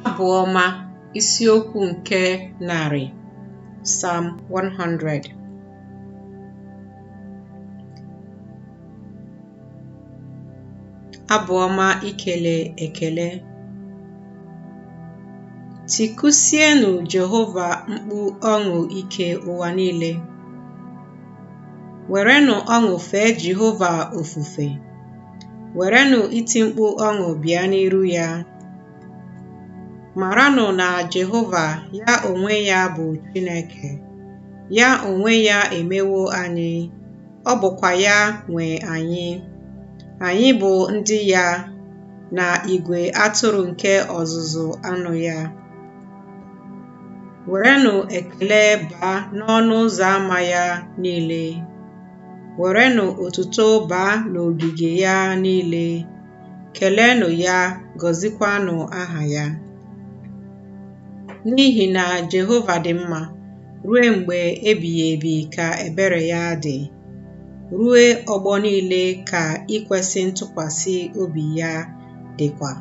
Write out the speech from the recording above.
Abụ Ọma, isiokwu nke 100, Psalm 100. Abụ Ọma ikele ekele. Tikusienụ Jehova mkpu ọṅụ ike ụwa niile. Werenụ ọṅụ fee Jehova ofufe. Werenụ iti mkpu ọṅụ bịa n'iru ya. Maranụ na Jehova ya onwe ya bụ Chineke. Ya onwe ya emewo anyị, ọ bụkwa ya nwe anyị. Anyị bụ ndị ya na igwe atụrụ nke ọzụzụ anụ ya. Werenụ ekele baa n'ọnụ ụzọ ámá ya niile. Werenụ otuto baa n'ogige ya niile. Keleenụ ya, gọzikwanụ aha ya. N'ihi na Jehova dị mma, ruo mgbe ebighị ebi ka ebere ya dị. Ruo ọgbọ niile ka ikwesị ntụkwasị obi ya dịkwa.